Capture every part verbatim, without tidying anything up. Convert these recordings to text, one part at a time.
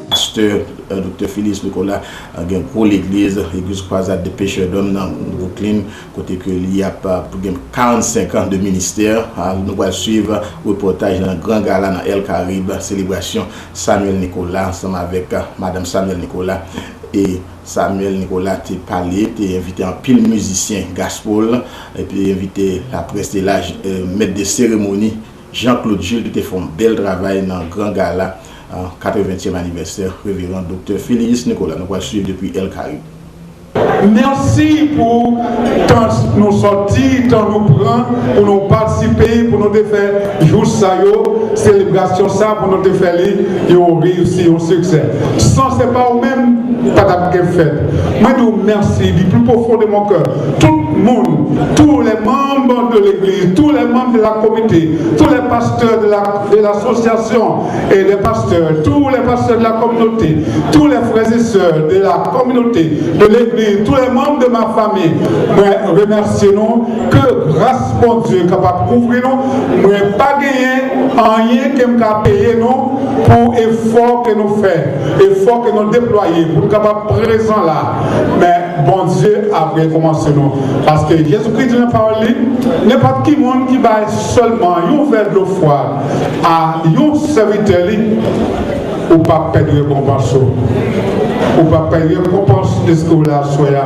Pastè, eh, Doktè Filius Nicolas, eh, gen gwo legliz, Legliz Croisade des Pécheurs d'Hommes nan Brooklyn, kote ke li ap, eh, gen karannsenk an de ministè. Ah, nou pral swiv repòtaj nan Gran Gala nan El Caribe, selebrasyon Samuel Nicolas ansanm avèk, eh, Madanm Samuel Nicolas. E Samuel Nicolas te pale, te envite anpil mizisyen gospel, epi envite laprès te la, eh, mèt de seremoni Jean Claude Jules ki te fè yon bèl travay nan Gran Gala, eh, katreventyèm anivèsè Reveran Doktè Filius Nicolas. Nou pral swiv depi El Caribe. Mèsi pou tan nou sòti, tan nou pran pou nou patisipe, pou nou te fè jou sa yo, selebrasyon sa, pou nou te fè li yon reyisi, yon siksè. San se pa ou menm, pa t ap gen fèt. Mwen di w mèsi du plus profond de mon cœur. Tout moun, tous les membres de l'église, tous les membres de la comité, tous les pasteurs de la, de l'association et des pasteurs, tous les pasteurs de la communauté, tous les frères et sœurs de la communauté, de l'église, tous les membres de ma famille, mwen remèsye nou, ke gras Bondye kapab kouvri nou. Mwen pa genyen anyen ke m ka peye nou pou efò ke nou fè, efò ke nou deplwaye pou nou kapab prezan la. Men Bondye ap rekonpanse nou. Paske Jezikri di nan pawòl li, nenpòt ki moun ki bay sèlman yon vè dlo fwa a yon sèvitè li, ou p ap pèdi rekonpans ou. Ou p ap pèdi rekonpans de sa w la aswè a.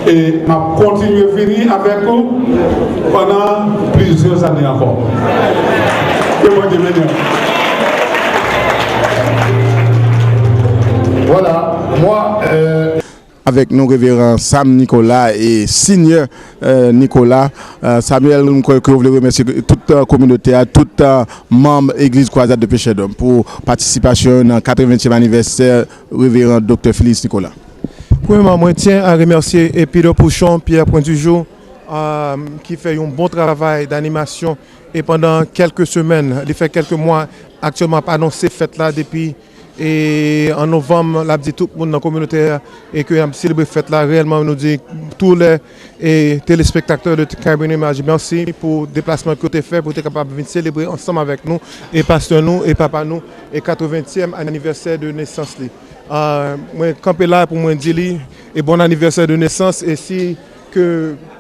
E m ap kontinye vini avèk ou pandan plizyè ane ankò. Ke Bondye beni w. Voilà, moi, euh, Avèk nou, Reveran Sam Nicolas e Sinyè, euh, Nicolas. Euh, Samuel, m kwè ke w vle remèsye tout, euh, kominote a, tout, euh, manm Egliz Croisade des Pécheurs d'Hommes pou patisipasyon yo nan katreventyèm anivèsè Reveran Doktè Filius Nicolas. Premyèman, mwen tyen a remèsye, e, Peter Pouchon, Pierre Point du Jour, euh, ki fè yon bon travay d'animation. E pandan kèlke semèn, li fè kèlke mwa, aktyèlman ap anonse fèt la depi, e, an novanm, l ap di tout moun nan kominote a e ke n ap selebre fèt la. Reyèlman, nou di tous les, e, téléspectateurs de Caribbean Image mèsi pou deplasman ke w te fè pou w te kapab vin selebre ansanm avèk nou e pastè nou e papa nou e katreventyèm anivèsè de nesans li. Ah, mwen kanpe la pou mwen di li e bon anivèsè de nesans, e si ke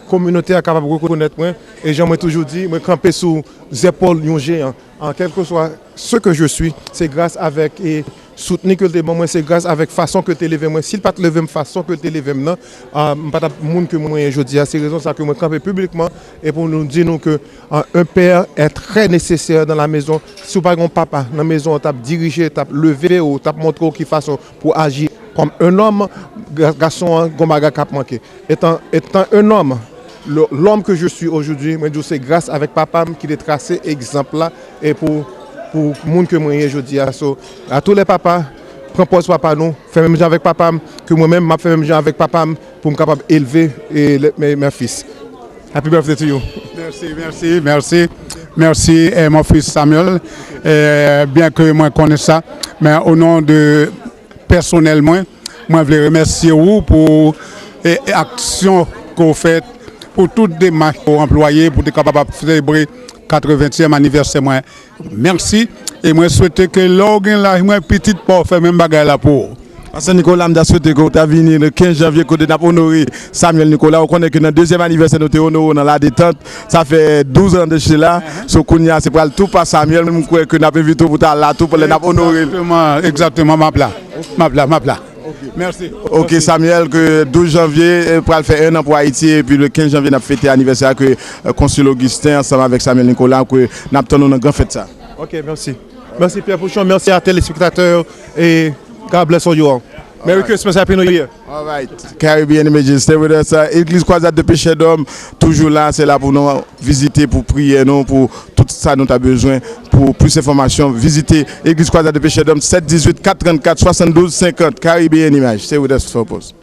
kominote a kapab rekonèt mwen, e jan mwen toujou di, mwen kanpe sou zèpòl yon jeyan. An kèlkeswa ce que je suis, se gras avèk e soutni ke l te ban mwen, se gras avèk fason ke l te leve mwen. Si l pa t leve m fason ke l te leve m nan, ah, m pa t ap moun ke mwen ye jodi a. Se rezon sa ke mwen kanpe piblikman e pou nou di nou ke, ah, un père est très nécessaire dans la maison. Si w pa gen yon papa nan mezon an, t ap dirije, t ap leve w, t ap montre w ki fason pou aji kòm un homme, ga-, gason an gon bagay k ap manke. Étant, étant un homme, le, l'homme que je suis aujourd'hui, mwen di w se gras avèk papa m ki te trase egzanp la e pou, pou moun ke mwen ye jodi a. So, à tous les papas, pran pòz papa nou, fè menm jan avèk papa m, ke mwen menm m ap fè menm jan avèk papa m pou m kapab elve e le, mes, mes fils. Happy birthday to you. Merci, merci, merci. Merci, eh, mon fils Samuel. Eh, byen ke mwen konnen sa, men o non de pèsonèl mwen, mwen vle remèsye ou pou, e, e aksyon ke w fè, pou tout demach ke w anplwaye pou te kapab ap selebre katreventyèm anivèsè mwen. Mèsi. E mwen swete ke lè w gen laj mwen, pitit pa w fè menm bagay la pou ou. Pastè Nicolas, m ta swete ke w ta vini le kenz janvye kote n ap onore Samuel Nicolas. Ou konnen ke nan dezyèm anivèsè nou te onore w nan La Détente, sa fè douz an de sela. So kounye a se pral tou pa Samuel, men m kwè ke n ap envite w pou w ta la tou pandan n ap onore l. Egzakteman, egzakteman, m ap la. M ap la, m ap la. Mèsi. Ok, Samuel, ke douz janvye, eh, pral fè en an pou Ayiti, epi le kenz janvye n ap fete anivèsè a ke, eh, Konsil Augustin ansanm avèk Samuel Nicolas, ke n ap tann ou nan gran fèt sa. Ok, mèsi. Mèsi Pierre Pouchon, mèsi a telespektatè yo, e God bless all you all. Merry Christmas, Happy New Year. All right. Caribbean Images, stay with us. Uh, Egliz Croisade des Pécheurs d'Hommes, toujou la, se la pou nou vizite, pou priye nou, pou tout Sa nou ta bezwen. Pou plis enfòmasyon, vizite Eglise Croisade des Pécheurs d'Hommes, sèt dizuit, kat trannkat, swasanndouz senkant. Caribbean Image, stay with us for a post.